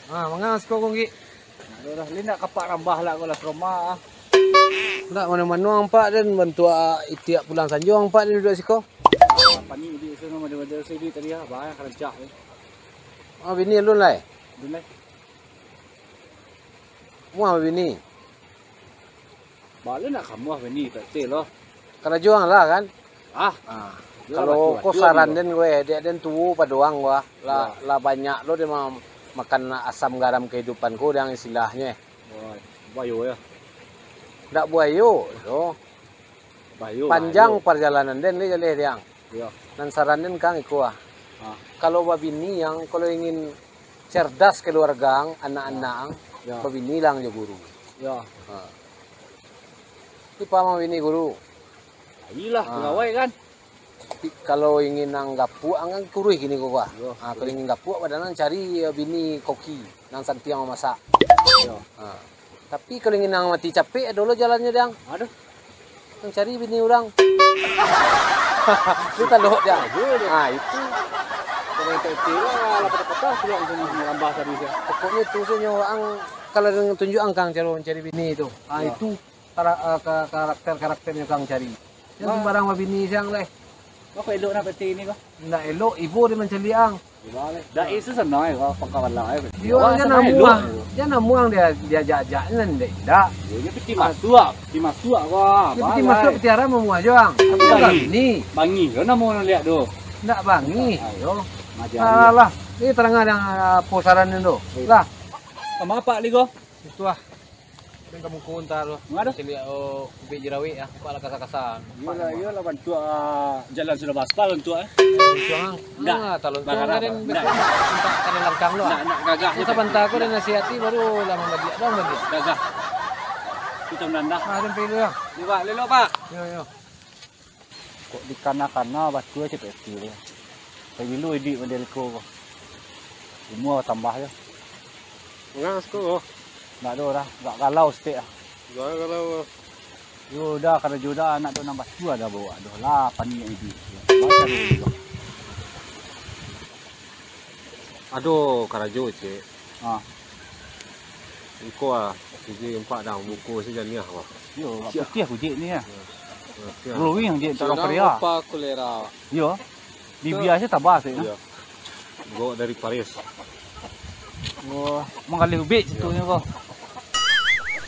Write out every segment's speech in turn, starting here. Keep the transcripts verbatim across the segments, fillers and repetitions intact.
Ah, manga siko ko, Nggi? Aduh, dah, li nak kapak rambah lah ko lah seroma, ah. Ndak, mano-mano ang, Pak, den bantuak itiak pulang sanjo ang, Pak, den duduak siko. Ah, panik di siko, mode-mode siko tadi, ah, bah, karancak, eh. Ah, bini alun lai? Alun lai. Muah bini. Baa nak kamuah bini, Pak T lo. Karajo ang lah, kan? Ah. Ah. Kalau ko saran den, weh, dek den tuo pado ang, wah. Lah, lah banyak lo den ma-, makan asam garam kehidupan ko, dek ang istilahnyo. Wah, bahayo, yo. Ndak bahayo, yo. Bahayo, panjang bahayo. Parjalanan den, lai jaleh, dek ang. Iyo. Nan saran den kang iko, ah. Ah. Kalau babini ang, kalau ingin cerdas keluarga ang, anak-anak ang, iyo, babini lah ang jo guru. Iyo. Ha. Itu paham ang bini guru. Iyolah, ah, pegawai kan. Tapi kalau ingin ang gapuak, ang kan kuruih kini ko, ah. Iyo, ha, kalau kuruih. Ingin gapuak, badan ang cari, eh, bini koki. Nan santiang mamasak. Iyo. Ha. Tapi kalau ingin ang mati capek, ado lo jalannyo, dek ang. Aduh. Ang cari bini urang. Itu talok, dek ang. Aduh, aduh. Ha, itu. Kalau tak itu lah, lah patah-patah pulang tu nak merambah tadi tu. Pokoknyo tu sajo, ang, kalau den tunjuak ang kang caro mancari bini tu. Ha, iyo. Itu kara-, eh, ka-, karakter-karakternyo kang cari. Jan sembarang babini siang leh. Kok elok nak peti ni, kok? Ndak elok, ibo dia mancaliak ang. Dak, itu sanang, eh, kok pangka bala, eh. Dia orang jan amuah, jan amuah dia, dia ajak-ajak, nan ndak, ndak. Dia peti masuk, peti masuk, kok. Dia peti masuk, peti haram amuah jo ang. Tapi kan bangi. Bangi, yo, namo nak lihat tu. Ndak bangi, yo. Alah, ni tarang ang, ah, posaran tu. Lah. Sama apa, Ligo? Itu ah. Tapi kamu kontar tu. Manga tu? Caliak, oh, ubek jerawik ah, nampak lah kasa-kasa. Iyolah, iyolah, bantuak, ah, jalan sudah baspal bantuak, eh. Bantuak, ah. Ndak. Ah, talon tu bararah, kan, ndak. Minta kena langkang tu, ah. Ndak, ndak, gagah. Sabanta ko dinasihati, baru lah mambaliak, dah mambaliak. Gagah. Kita menandah. Ah, sampai dulu, ya. Lewat, lelok, Pak. Yo, yo. Kok dikana-kana batua cek P T tu. Pagilo iduik model ko. Umua tambah jo. Ngas ko. Ndak ado dah, agak galau saketek ah. Galau, galau. Yo dah, karajo dah, anak tu nan batua dah bawa doh lah, paniang iduik. Baca dulu. Ado karajo, cek. Ha. Iko ah, sigi empat dah, muko si janiah ko. Yo, agak putiah kujik ni ah. Yo. Glowing jik, tak ada karya. Apa kolera? Yo. Bibia se tabah se. Yo. Go dari Paris. Wah, manggalih ubek situ ni ko.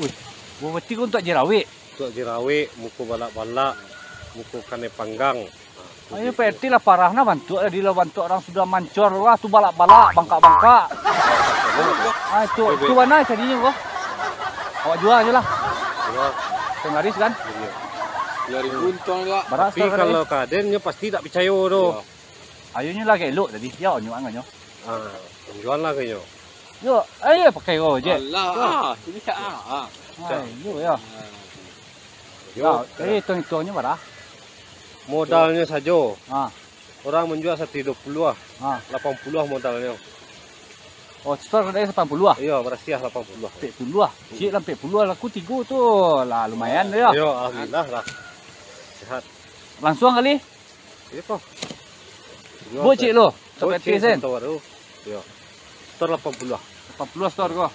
Wih, gua berarti kau untuk jerawik. Tuak jerawik, muko balak-balak, muko kanai panggang. Ayo, P R T lah parah nah bantuak, jadi lah bantuak urang sudah mancor lah tu, balak-balak, bangkak-bangkak. Ah, itu, itu bana cadianyo ko. Awak jua se lah. Jua. Setengah laris kan? Iyo. Dua ribu untuang juo. Tapi kalau ka den, nyo pasti tak picayo tu. Iyo. Ayunyo lah elok tadi, yo, nyo anganyo. Ah, jual lah ka nyo. Yo, ayo pakai ko je. Alah, ah, sini ah, ah. Ah, yo, yo. Yo, eh, hitung-hitungnyo bara? Modalnyo sajo. Ha. Urang manjual satu duo puluah ah. Ha. Lapan puluah modalnyo. Oh, setor dari lapan puluah ah? Iyo, barasiah lapan puluah. Ampek puluah ah. Cik lah ampek puluah ah, laku tigo tu. Lah, lumayan tu yo. Yo, alhamdulillah lah. Sehat. Langsuang kali? Iyo ko. Buek cik lo, sampai sen. Iyo. Setor lapan puluah. Lapan puluah setor ko.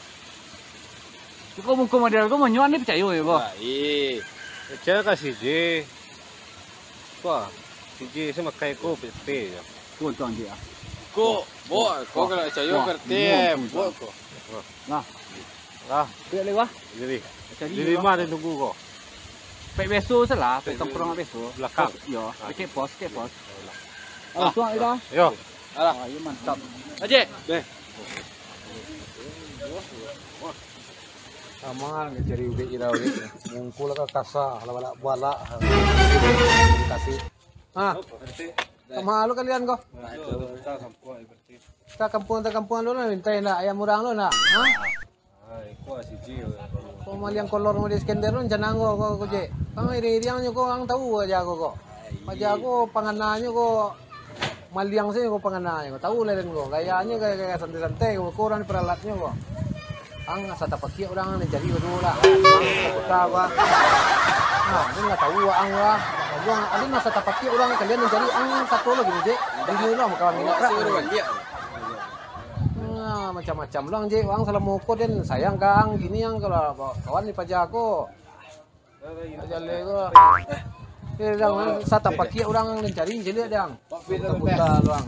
Cukup muko model ko, manyuan ni picayo yo ko. Baik. Picayo ka C J. Wah, C J se makai ko P T yo. Ko untuang cik ah. Ko, bo, ko kalau picayo kerti, bo ko. Nah. Lah. Piak lewat. Jadi. Cari di rumah dia tunggu ko. Pek biaso salah, pek tongkrong biaso. Belakang. Pos, yo, pek pos, pek pos. Ah, tuang ida. Yo. Alah. Ah, yo mantap. Aje. Deh. Aman cari ubek ida ubek. Mungkul ka kasa, lah balak-balak. Kasih. Ah. Sama lu kalian ko. Nah, itu. Kita kampuang, kita kampuang lu lah, minta nak ayam urang lu nak. Ha? Ko maliang kolor model Iskandar tu, jangan ko, ko, ko, cek. Kang iriang-iriangnyo ko, ang tahu aja ko, ko. Aja ko, pangananyo ko, maliang sajo ko pangananyo ko. Tahu lah den ko, gayanyo gaya-gaya santai-santai ko, ko urang peralatnyo ko. Ang asa tapakiak urang ni, jadi ko dulu lah. Kota ko. Nah, ni lah tahu ang lah. Wah, ado masa tapakiak urang kalian mancari ang sato lo gini, Jek. Tinggi lo makawan gini, Awak krak. Suruh baliak. Nah, macam-macam lo ang, Jek. Ang salamo ko den sayang ka ang gini ang kalau kawan di paja ko. Jaleh ko. Eh, dang, sa tapakiak urang den cari, caliak dang. Buta-buta lo ang.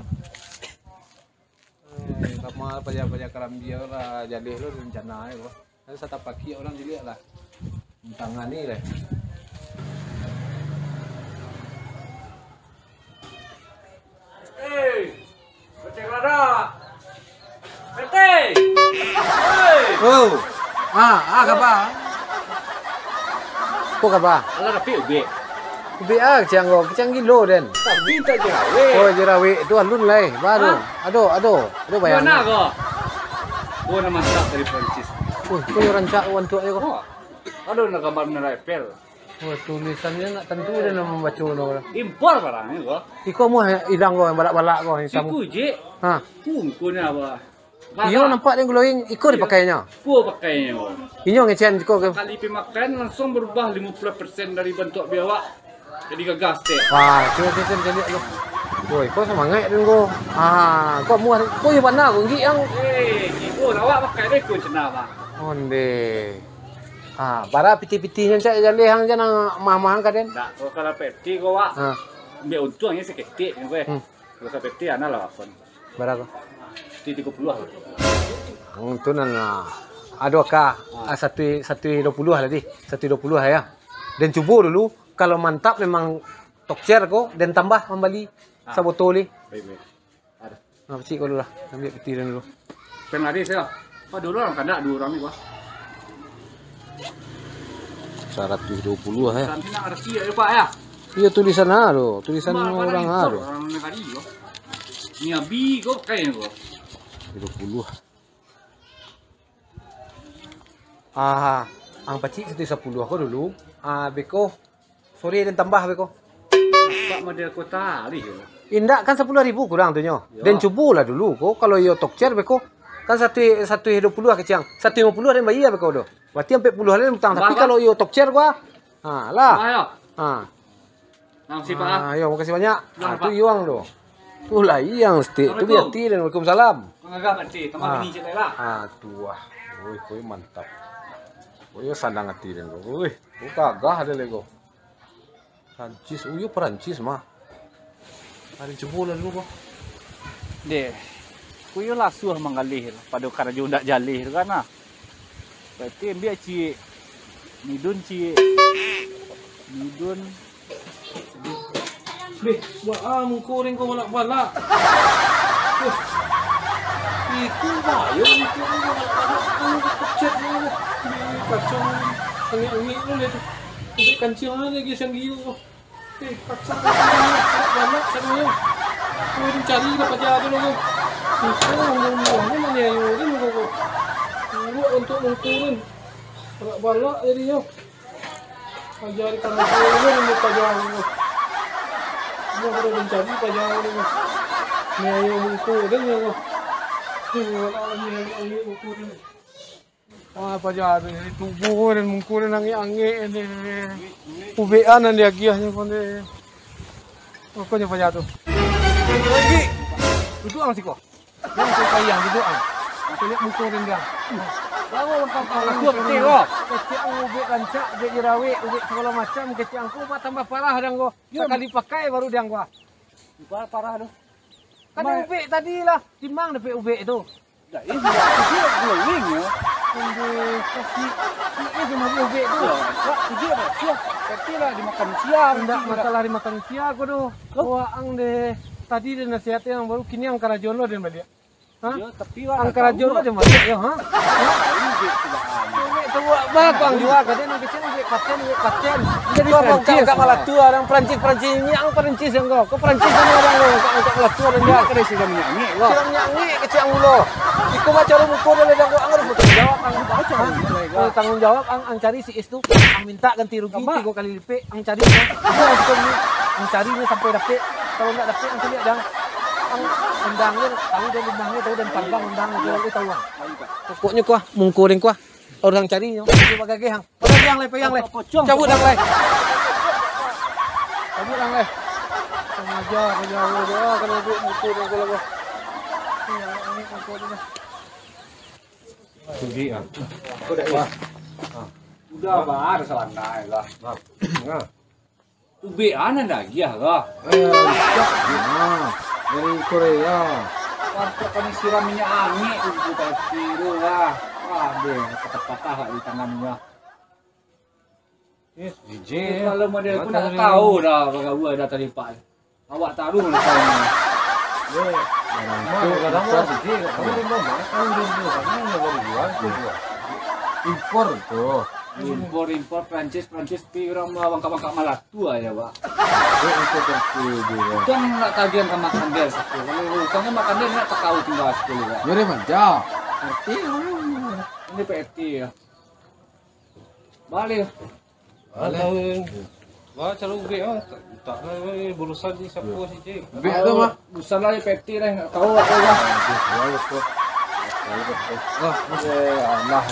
Eh, sama paja-paja karambia lah, jaleh lo rencana e ko. Ado sa tapakiak urang caliak lah. Tangani lah. Eh, Pete Kelada. Pete! Hei! Oh. Ah, ah, kaba? Apo kaba? Alah, tapi ubek. Ubek ah, kecang ko. Kecang gilo, den. Tapi tak jerawek. Oh, jerawek tu alun lai. Baru. Hah? Ado, ado. Ado bayang. Mana ko? Ko nan mantap dari Perancis. Oh, ko yo rancak ko bantuak e ko. Oh. Ado nan gambar Menara Eiffel. Oh, tulisannyo nak tantu den nan mambaco no. Impor barang ni ko. Iko mah ilang ko, balak-balak ko, yang samo. Siku je. Ha. Kungkunyo apa? Iyo, nampak den glowing, iko dipakainyo. Ko pakainyo. Inyo ngecekan iko ke? Sakali pai makan, langsung berubah limo puluah persen dari bantuak biawak. Jadi gagah stek. Wah, cubo, cubo, cubo, cubo. Woi, ko semangat den ko. Ah, ko muah, ko iyo bana ko, gik ang. Eh, iko awak pakai deh, ko cendana. Onde. Ah, bara piti-pitinyo cak jaleh ang jan mahang-mahang ka den. Dak, ko kalau peti ko, Wak. Ha. Ambiak untuangnyo saketek, ko, eh. Hmm. Kalau ka peti, ana lah, Wak. Bara ko? Peti tigo puluah lah. Ang tu nan, ah, ado ka, ah, satu, satu duo puluah lah, di. Satu duo puluah, ya. Den cubo dulu, kalau mantap memang tokcer ko, den tambah mambali sabotol, di. Baik, baik. Ada. Nah, pacik ko dulu lah. Ambiak piti den dulu. Pen lari saya. Apa dulu orang kandak dua orang ni, Pak? Saratuih duo puluah, ya. Kan senang ada sia, ya, Pak, ya? Iyo, tulisan ah tu. Tulisan urang ah tu. Orang ni tadi, Pak. Ni abi ko pakai ko. Duo puluah. Ah, ang pacik satu sapuluah ko dulu. Ah, beko. Sore den tambah beko. Pak model kota alih ko. Indak, kan sapuluah ribu kurang tu nyo. Yo. Den cubo lah dulu ko, kalau iyo tokcer beko. Kan satu, satu duo puluah kecek ang. Satu limo puluah den bayia beko do. Berarti ampek puluah lah den utang. Tapi kalau iyo tokcer ko, ha lah. Tambah yo. Ha. Makasih, Pak. Ah, yo, makasih banyak. Ah, tu iyo ang tu. Tu lah iyo ang stek. Tu biati den. Waalaikumsalam. Mangagah, Pak Cik. Tambah bini cik lah. Ah, tu ah. Oi, koi mantap. Oi, sanang ati den. Oi, tu gagah den lego. Perancis, oh iyo Perancis mah. Ari cubo lah dulu ko. Deh, ku iyo lasuah manggalih pado karajo ndak jaleh tu kan ah. Berarti ambiak ciek. Midun ciek. Midun. Beh, baa muko den ko balak-balak. Beh, iko bayo muko den ko balak-balak. Anu ko pecet ni. Beh, kacau. Angek-angek tu lah tu. Sampai kancil lagi siang giu ko. Eh, kacau. Balak-balak sadonyo. Ko den cari lah paja tu lah ko. Iko umua-umuanyo maniayo den ko. Buruak untuak muko den. Balak-balak jadinyo. Paja di kampuang ko, ini paja ko. Ini baru mencari paja ko. Ini ayo muko den ko. Ini ayo muko den. Ah, paja tu, ini tubuh ko den, muko den angek-angek ni. Ubekan nan diagiahnyo ko ni. Pokoknyo paja tu. Lagi. Duduak ang siko. Jan kau payah duduak ang. Kau liek muko den, Dang. Lawa lengkap kau lakuan ni, lo. Kecek ang ubek rancak, ubek jerawek, ubek sagalo macam, kecek ang ko batambah parah, Dang, ko. Sakali pakai baru, Dang, ko. Parah tu. Kan ubek tadi lah, timbang dapek ubek tu. Dah, ini sudah glowing, yo. Ambo kasih, si Is mah ubek tu. Yo, Pak, tujuh dah. Siap. Berarti lah dimakan sia. Indak masalah dimakan sia ko doh. Lo? Wah, ang deh. Tadi den nasihati ang baru, kini ang karajo lo den baliak. Hah? Yo, tapi wak ang karajo lo den baliak yo, ha? Ini duit tu, Bang. Duit tu wak, bah, ang jua ka den, nan kecil duit paten, duit paten. Jadi Perancis, Perancis, Perancis. Malatua, urang Perancis, Perancis. Ini ang Perancis yang kau. Kau Perancis sama urang kau, kau, kau malatua dan dia. Kada sida minyak angin, wak. Sida minyak angin, kecil ang ulo. Iko macam lo muko dan ledang kau, ang harus bertanggung jawab, ang baca. Hah? Oh, tanggung jawab, ang, ang cari si Is tu, ang minta ganti rugi tigo kali lipek. Ang cari, ang cari ni sampai dapek. Kalau ndak dapek, ang cari dang. Ang undang ni, tahu dan rumah ni, tahu dan parbang undang ni, tahu ang. Pokoknyo kuah, mungko den kuah. Urang cari nyo, bagageh ang. Bagageh ang lai, payah lai. Cabut ang lai. Cabut Yang, eh. Kurang ajar, kurang ajar, kalau duit mutu dan kalau. Ini yang ini mutu ni. Rugi ah. Aku dah wah. Udah, bah, ada salah naik lah. Nah. Ubek anan lagi ah lah. Eh, siap. Nah, dari Korea. Pantok kami siram minyak angin tu, tu tadi tu lah. Wah, deh, patah-patah lah di tangan gua. Eh, J J. Kalau model tu nak tahu dah bagawa dah tadi, Pak. Awak taruh lah kau ni. Yo, barang tu, barang tu, J J. Kamu di mana? Kamu di mana? Kamu di luar, kamu di luar. Impor tu. Impor, impor, Prancis, Prancis, pi urang bangkak-bangkak malah tu aja, Pak. Yo, itu tertu juga. Utang nak tagihan ka Mak Kandel satu. Kalau utangnya Mak Kandel nak takau tinggal sepuluh, Pak. Yo, dia manja. Ngerti, orang. Ini P T ya. Balik. Alah. Wah, calo ubek ah. Tak, tak lah, eh, borosan ni siapa si Cik? Ubek tu mah. Busan lah, P T lah, nak tahu apa lah. Aduh, ya, ya, ya. Ah, eh, alah.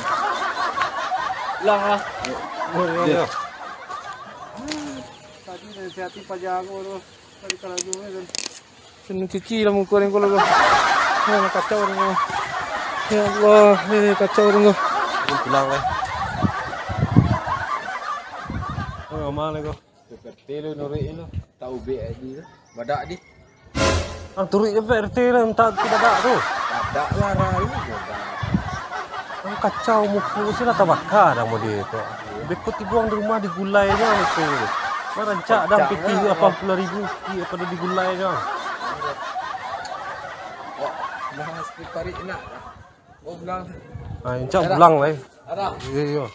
Pulang lah. Oh, ya, ya. Tadi nasihati paja aku tu. Tadi kalau dulu kan. Kena cuci lah muka ni kalau. Ah, kacau ni. Ya Allah, eh, kacau ni. Pulang lah. Oh, aman lah kau. Seperti lu nurik lu. Tak ubek tadi tu. Badak di. Ah, turuik je P R T lah, minta tu badak tu. Badak lah, ralu badak. Ang kacau, muko se lah tabaka dah mode tu. Beko tibuang di rumah digulai je muko tu. Marancak dah. Rancak piti lah, lapan puluah ribu piti pado digulai je. Wah, dah sepi parik nak. Oh, pulang. Ah, incak pulang lah, eh. Ada. Iyo, iyo.